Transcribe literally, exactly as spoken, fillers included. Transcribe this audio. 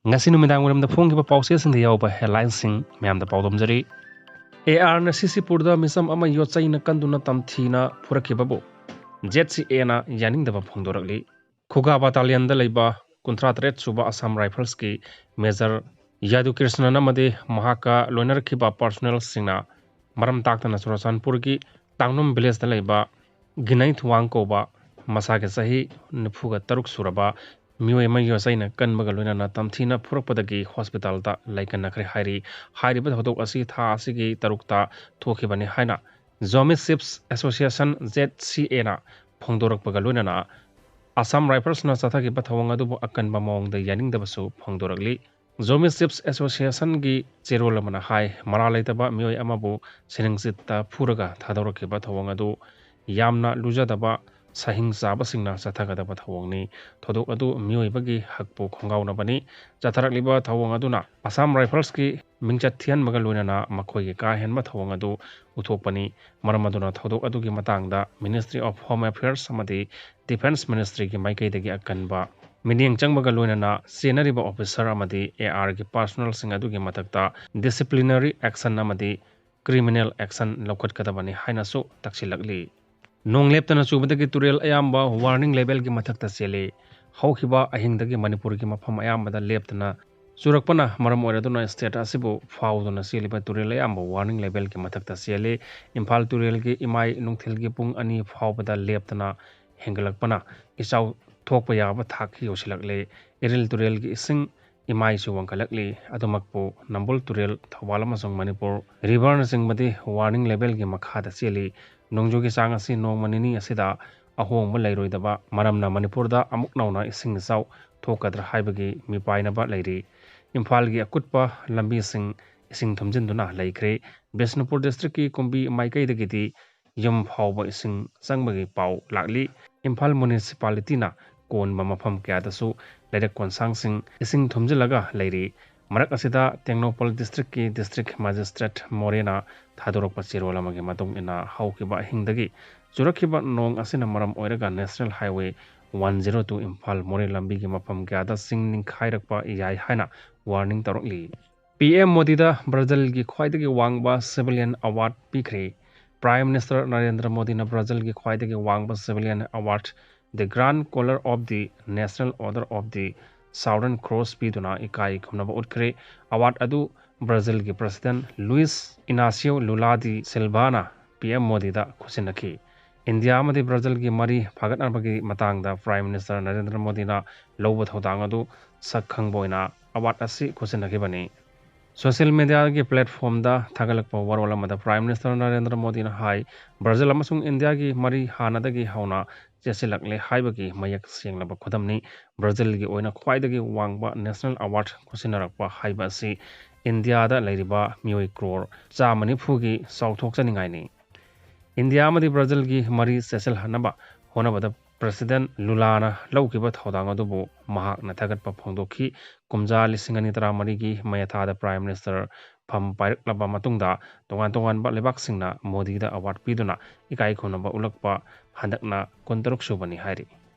ꯉꯁꯤ ꯅꯨꯃꯤꯗꯥꯡ ꯋꯥꯏꯔꯝꯗ ꯐꯣꯡꯈꯤꯕ ꯄꯥꯎꯆꯦꯁꯤꯡꯗ ꯌꯥꯎꯕ headlineꯁꯤꯡ ꯃꯌꯥꯝꯗ ꯄꯥꯎꯗꯝꯖꯔꯤ꯫ ꯑꯦ ꯑꯥꯔꯅ ꯁꯤꯁꯤꯄꯨꯔꯗ ꯃꯤꯆꯝ ꯑꯃ ꯌꯣꯠꯆꯩꯅ ꯀꯟꯗꯨꯅ ꯇꯝꯊꯤꯅ ꯐꯨꯔꯛꯈꯤꯕꯕꯨ ꯖꯦꯠ ꯁꯤ ꯑꯦꯅ ꯌꯥꯅꯤꯡꯗꯕ ꯐꯣꯡꯗꯣꯔꯛꯂꯤ꯫ ꯈꯨꯒꯥ ꯕꯥꯇꯥꯂꯤꯌꯟꯗ ꯂꯩꯕ ꯀꯨꯟꯊ꯭ꯔꯥ ꯇꯔꯦꯠ ꯁꯨꯕ ꯑꯁꯥꯝ ꯔꯥꯏꯐꯜꯁꯀꯤ ꯃꯦꯖꯔ ꯌꯥꯗꯨ ꯀ꯭ꯔꯤꯁꯅꯟ ꯑꯃꯗꯤ ꯃꯍꯥꯛꯀ ꯂꯣꯏꯅꯔꯛꯈꯤꯕ ꯄꯥꯔꯁꯣꯅꯦꯜꯁꯤꯡꯅ ꯃꯔꯝ ꯇꯥꯛꯇꯅ ꯆꯨꯔꯆꯥꯟꯄꯨꯔꯒꯤ ꯇꯥꯡꯅꯨꯝ ꯚꯤꯂꯦꯖꯇ ꯂꯩꯕ ꯒꯤꯅꯩꯊꯋꯥꯡ ꯀꯧꯕ ꯃꯁꯥꯒꯤ ꯆꯍꯤ ꯅꯤꯐꯨꯒ ꯇꯔꯨꯛ ꯁꯨꯔꯕ ꯃꯤꯑꯣꯏ ꯑꯃꯒꯤ ꯌꯣꯠꯆꯩꯅ ꯀꯟꯕꯒ ꯂꯣꯏꯅꯅ ꯇꯝꯊꯤꯅ ꯐꯨꯔꯛꯄꯗꯒꯤ ꯍꯣꯁꯄꯤꯇꯥꯜꯗ ꯂꯩꯀꯟꯅꯈ꯭ꯔꯦ ꯍꯥꯏꯔꯤ꯫ ꯍꯥꯏꯔꯤꯕ ꯊꯧꯗꯣꯛ ꯑꯁꯤ ꯊꯥ ꯑꯁꯤꯒꯤ ꯇꯔꯨꯛꯇ ꯊꯣꯛꯈꯤꯕꯅꯤ ꯍꯥꯏꯅ ꯖꯣꯃꯤ ꯁꯤꯞꯁ ꯑꯦꯁꯣꯁꯤꯌꯦꯁꯟ, ꯖꯦꯠ ꯁꯤ ꯑꯦꯅ ꯐꯣꯡꯗꯣꯔꯛꯄꯒ ꯂꯣꯏꯅꯅ ꯑꯁꯥꯝ ꯔꯥꯏꯐꯜꯁꯅ ꯆꯠꯊꯈꯤꯕ ꯊꯧꯑꯣꯡ ꯑꯗꯨꯕꯨ ꯑꯀꯟꯕ ꯃꯑꯣꯡꯗ ꯌꯥꯅꯤꯡꯗꯕꯁꯨ ꯐꯣꯡꯗꯣꯔꯛꯂꯤ꯫ ꯖꯣꯃꯤ ꯁꯤꯞꯁ ꯑꯦꯁꯣꯁꯤꯌꯦꯁꯟꯒꯤ ꯆꯦꯔꯣꯜ ꯑꯃꯅ ꯍꯥꯏ, ꯃꯔꯥꯜ ꯂꯩꯇꯕ ꯃꯤꯑꯣꯏ ꯑꯃꯕꯨ ꯁꯤꯅꯤꯡꯆꯤꯠꯇ ꯐꯨꯔꯒ ꯊꯥꯗꯣꯔꯛꯈꯤꯕ ꯊꯧꯑꯣꯡ ꯑꯗꯨ ꯌꯥꯝꯅ ꯂꯨꯖꯗꯕ, ꯁꯍꯤꯡ ꯆꯥꯕꯁꯤꯡꯅ ꯆꯠꯊꯒꯗꯕ ꯊꯧꯑꯣꯡꯅꯤ꯫ ꯊꯧꯗꯣꯛ ꯑꯗꯨ ꯃꯤꯑꯣꯏꯕꯒꯤ ꯍꯛꯄꯨ ꯈꯣꯡꯒꯥꯎꯅꯕꯅꯤ꯫ ꯆꯠꯊꯔꯛꯂꯤꯕ ꯊꯧꯑꯣꯡ ꯑꯗꯨꯅ ꯑꯁꯥꯝ ꯔꯥꯏꯐꯜꯁꯀꯤ ꯃꯤꯡꯆꯠ ꯊꯤꯍꯟꯕꯒ ꯂꯣꯏꯅꯅ ꯃꯈꯣꯏꯒꯤ ꯀꯥ ꯍꯦꯟꯕ ꯊꯧꯑꯣꯡ ꯑꯗꯨ ꯎꯠꯊꯣꯛꯄꯅꯤ꯫ ꯃꯔꯝ ꯑꯗꯨꯅ ꯊꯧꯗꯣꯛ ꯑꯗꯨꯒꯤ ꯃꯇꯥꯡꯗ Ministry of Home Affairs ꯑꯃꯗꯤ Defence Ministryꯒꯤ ꯃꯥꯏꯀꯩꯗꯒꯤ ꯑꯀꯟꯕ ꯃꯤꯠꯌꯦꯡ ꯆꯪꯕꯒ ꯂꯣꯏꯅꯅ ꯆꯦꯟꯅꯔꯤꯕ officer ꯑꯃꯗꯤ ꯑꯦ ꯑꯥꯔꯒꯤ ꯄꯥꯔꯁꯣꯅꯦꯜꯁꯤꯡ ꯑꯗꯨꯒꯤ ꯃꯊꯛꯇ disciplinary action ꯑꯃꯗꯤ criminal action ꯂꯧꯈꯠꯀꯗꯕꯅꯤ ꯍꯥꯏꯅꯁꯨ ꯇꯛꯁꯤꯜꯂꯛꯂꯤ꯫ ꯅꯣꯡ ꯂꯦꯞꯇꯅ ꯆꯨꯕꯗꯒꯤ ꯇꯨꯔꯦꯜ ꯑꯌꯥꯝꯕ warning levelꯒꯤ ꯃꯊꯛꯇ ꯆꯦꯜꯂꯤ꯫ ꯍꯧꯈꯤꯕ ꯑꯍꯤꯡꯗꯒꯤ ꯃꯅꯤꯄꯨꯔꯒꯤ ꯃꯐꯝ ꯑꯌꯥꯝꯕꯗ ꯂꯦꯞꯇꯅ ꯆꯨꯔꯛꯄꯅ ꯃꯔꯝ ꯑꯣꯏꯔꯗꯨꯅ state ꯑꯁꯤꯕꯨ ꯐꯥꯎꯗꯨꯅ ꯆꯦꯜꯂꯤꯕ ꯇꯨꯔꯦꯜ ꯑꯌꯥꯝꯕ warning levelꯒꯤ ꯃꯊꯛꯇ ꯆꯦꯜꯂꯤ꯫ ꯏꯝꯐꯥꯜ ꯇꯨꯔꯦꯜꯒꯤ ꯏꯃꯥꯏ ꯅꯨꯡꯊꯤꯜꯒꯤ ꯄꯨꯡ ꯑꯅꯤ ꯐꯥꯎꯕꯗ ꯂꯦꯞꯇꯅ ꯍꯦꯟꯒꯠꯂꯛꯄꯅ ꯏꯆꯥꯎ ꯊꯣꯛꯄ ꯌꯥꯕ ꯊꯥꯛ ꯌꯧꯁꯤꯜꯂꯛꯂꯦ꯫ ꯏꯔꯤꯜ ꯇꯨꯔꯦꯜꯒꯤ ꯏꯁꯤꯡ ꯏꯃꯥꯏꯁꯨ ꯋꯥꯡꯈꯠꯂꯛꯂꯤ꯫ ꯑꯗꯨꯃꯛꯄꯨ ꯅꯝꯕꯨꯜ ꯇꯨꯔꯦꯜ, ꯊꯧꯕꯥꯜ ꯑꯃꯁꯨꯡ ꯃꯅꯤꯄꯨꯔ riverꯅꯆꯤꯡꯕꯗꯤ warning levelꯒꯤ ꯃꯈꯥꯗ ꯆꯦꯜꯂꯤ꯫ ꯅꯣꯡꯖꯨꯒꯤ ꯆꯥꯡ ꯑꯁꯤ ꯅꯣꯡꯃ ꯅꯤꯅꯤ ꯑꯁꯤꯗ ꯑꯍꯣꯡꯕ ꯂꯩꯔꯣꯏꯗꯕ ꯃꯔꯝꯅ ꯃꯅꯤꯄꯨꯔꯗ ꯑꯃꯨꯛ ꯅꯧꯅ ꯏꯁꯤꯡ ꯏꯆꯥꯎ ꯊꯣꯛꯀꯗ꯭ꯔꯥ ꯍꯥꯏꯕꯒꯤ ꯃꯤꯄꯥꯏꯅꯕ ꯂꯩꯔꯤ꯫ ꯏꯝꯐꯥꯜꯒꯤ ꯑꯀꯨꯠꯄ ꯂꯝꯕꯤꯁꯤꯡ ꯏꯁꯤꯡ ꯊꯨꯝꯖꯤꯟꯗꯨꯅ ꯂꯩꯈ꯭ꯔꯦ꯫ ꯕꯤꯁꯅꯨꯄꯨꯔ districtꯀꯤ ꯀꯨꯝꯕꯤ ꯃꯥꯏꯀꯩꯗꯒꯤꯗꯤ ꯌꯨꯝ ꯐꯥꯎꯕ ꯏꯁꯤꯡ ꯆꯪꯕꯒꯤ ꯄꯥꯎ ꯂꯥꯛꯂꯤ꯫ ꯏꯝꯐꯥꯜ municipalityꯅ ꯀꯣꯟꯕ ꯃꯐꯝ ꯀꯌꯥꯗꯁꯨ ꯂꯩꯔꯛ ꯀꯣꯟꯁꯥꯡꯁꯤꯡ ꯏꯁꯤꯡ ꯊꯨꯝꯖꯤꯜꯂꯒ ꯂꯩꯔꯤ꯫ ꯃꯔꯛ ꯑꯁꯤꯗ ꯇꯦꯡꯅꯧꯄꯜ districtꯀꯤ district magistrate ꯃꯣꯔꯦꯅ ꯊꯥꯗꯣꯔꯛꯄ ꯆꯦꯔꯣꯜ ꯑꯃꯒꯤ ꯃꯇꯨꯡ ꯏꯟꯅ ꯍꯧꯈꯤꯕ ꯑꯍꯤꯡꯗꯒꯤ ꯆꯨꯔꯛꯈꯤꯕ ꯅꯣꯡ ꯑꯁꯤꯅ ꯃꯔꯝ ꯑꯣꯏꯔꯒ National Highway one zero two Imphal ꯃꯣꯔꯦ ꯂꯝꯕꯤꯒꯤ ꯃꯐꯝ ꯀꯌꯥꯗ ꯆꯤꯡ ꯅꯤꯡꯈꯥꯏꯔꯛꯄ ꯌꯥꯏ ꯍꯥꯏꯅ ꯋꯥꯔꯅꯤꯡ ꯇꯧꯔꯛꯂꯤ꯫ ꯄꯤ ꯑꯦꯝ ꯃꯣꯗꯤꯗ ꯕ꯭ꯔꯥꯖꯤꯜꯒꯤ ꯈ꯭ꯋꯥꯏꯗꯒꯤ ꯋꯥꯡꯕ ꯁꯤꯚꯤꯂꯤꯌꯟ ꯑꯦꯋꯥꯔꯗ ꯄꯤꯈ꯭ꯔꯦ꯫ ꯄ꯭ꯔꯥꯏꯝ ꯃꯤꯅꯤꯁꯇꯔ ꯅꯔꯦꯟꯗ꯭ꯔ ꯃꯣꯗꯤꯅ ꯕ꯭ꯔꯥꯖꯤꯜꯒꯤ ꯈ꯭ꯋꯥꯏꯗꯒꯤ ꯋꯥꯡꯕ civilian award, The Grand Collar of the National Order of the Southern Cross ꯄꯤꯗꯨꯅ ꯏꯀꯥꯏ ꯈꯨꯝꯅꯕ ꯎꯠꯈ꯭ꯔꯦ꯫ ꯑꯦꯋꯥꯔꯗ ꯑꯗꯨ ꯕ꯭ꯔꯥꯖꯤꯜꯒꯤ ꯄ꯭ꯔꯁꯤꯗꯦꯟ ꯂꯨꯏꯁ ꯏꯅꯥꯁꯤꯌꯣ ꯂꯨꯂꯥ ꯗꯤ ꯁꯤꯜꯚꯥꯅ ꯄꯤ ꯑꯦꯝ ꯃꯣꯗꯤꯗ ꯈꯨꯠꯁꯤꯟꯅꯈꯤ꯫ ꯏꯟꯗꯤꯌꯥ ꯑꯃꯗꯤ ꯕ꯭ꯔꯥꯖꯤꯜꯒꯤ ꯃꯔꯤ ꯐꯒꯠꯅꯕꯒꯤ ꯃꯇꯥꯡꯗ ꯄ꯭ꯔꯥꯏꯝ ꯃꯤꯅꯤꯁꯇꯔ ꯅꯔꯦꯟꯗ꯭ꯔ ꯃꯣꯗꯤꯅ ꯂꯧꯕ ꯊꯧꯗꯥꯡ ꯑꯗꯨ ꯁꯛ ꯈꯪꯕ ꯑꯣꯏꯅ ꯑꯦꯋꯥꯔꯗ ꯑꯁꯤ ꯈꯨꯠꯁꯤꯟꯅꯈꯤꯕꯅꯤ꯫ ꯁꯣꯁꯤꯌꯦꯜ ꯃꯤꯗꯤꯌꯥꯒꯤ ꯄ꯭ꯂꯦꯠꯐꯣꯝꯗ ꯊꯥꯒꯠꯂꯛꯄ ꯋꯥꯔꯣꯜ ꯑꯃꯗ ꯄ꯭ꯔꯥꯏꯝ ꯃꯤꯅꯤꯁꯇꯔ ꯅꯔꯦꯟꯗ꯭ꯔ ꯃꯣꯗꯤꯅ ꯍꯥꯏ, ꯕ꯭ꯔꯥꯖꯤꯜ ꯑꯃꯁꯨꯡ ꯏꯟꯗꯤꯌꯥꯒꯤ ꯃꯔꯤ ꯍꯥꯟꯅꯗꯒꯤ ꯍꯧꯅ ꯆꯦꯠꯁꯤꯜꯂꯛꯂꯦ ꯍꯥꯏꯕꯒꯤ ꯃꯌꯦꯛ ꯁꯦꯡꯂꯕ ꯈꯨꯗꯝꯅꯤ꯫ ꯕ꯭ꯔꯥꯖꯤꯜꯒꯤ ꯑꯣꯏꯅ ꯈ꯭ꯋꯥꯏꯗꯒꯤ ꯋꯥꯡꯕ ꯅꯦꯁꯅꯦꯜ ꯑꯦꯋꯥꯔꯗ ꯈꯨꯠꯁꯤꯟꯅꯔꯛꯄ ꯍꯥꯏꯕ ꯑꯁꯤ ꯏꯟꯗꯤꯌꯥꯗ ꯂꯩꯔꯤꯕ ꯃꯤꯑꯣꯏ ꯀ꯭ꯔꯣꯔ ꯆꯥꯝꯃ ꯅꯤꯐꯨꯒꯤ ꯆꯥꯎꯊꯣꯛꯆꯅꯤꯡꯉꯥꯏꯅꯤ꯫ ꯏꯟꯗꯤꯌꯥ ꯑꯃꯗꯤ ꯕ꯭ꯔꯥꯖꯤꯜꯒꯤ ꯃꯔꯤ ꯆꯦꯠꯁꯤꯜꯍꯟꯅꯕ ꯍꯣꯠꯅꯕꯗ ꯄ꯭ꯔꯁꯤꯗꯦꯟ ꯂꯨꯂꯥꯅ ꯂꯧꯈꯤꯕ ꯊꯧꯗꯥꯡ ꯑꯗꯨꯕꯨ ꯃꯍꯥꯛꯅ ꯊꯥꯒꯠꯄ ꯐꯣꯡꯗꯣꯛꯈꯤ꯫ ꯀꯨꯝꯖꯥ ꯂꯤꯁꯤꯡ ꯑꯅꯤ ꯇꯔꯥꯃꯔꯤꯒꯤ ꯃꯦ ꯊꯥꯗ ꯄ꯭ꯔꯥꯏꯝ ꯃꯤꯅꯤꯁꯇꯔ ꯐꯝ ꯄꯥꯏꯔꯛꯂꯕ ꯃꯇꯨꯡꯗ ꯇꯣꯉꯥꯟ ꯇꯣꯉꯥꯟꯕ ꯂꯩꯕꯥꯛꯁꯤꯡꯅ ꯃꯣꯗꯤꯗ ꯑꯦꯋꯥꯔꯗ ꯄꯤꯗꯨꯅ ꯏꯀꯥꯏ ꯈꯨꯝꯅꯕ ꯎꯠꯂꯛꯄ ꯍꯟꯗꯛꯅ ꯀꯨꯟꯇꯔꯨꯛ ꯁꯨꯕꯅꯤ ꯍꯥꯏꯔꯤ꯫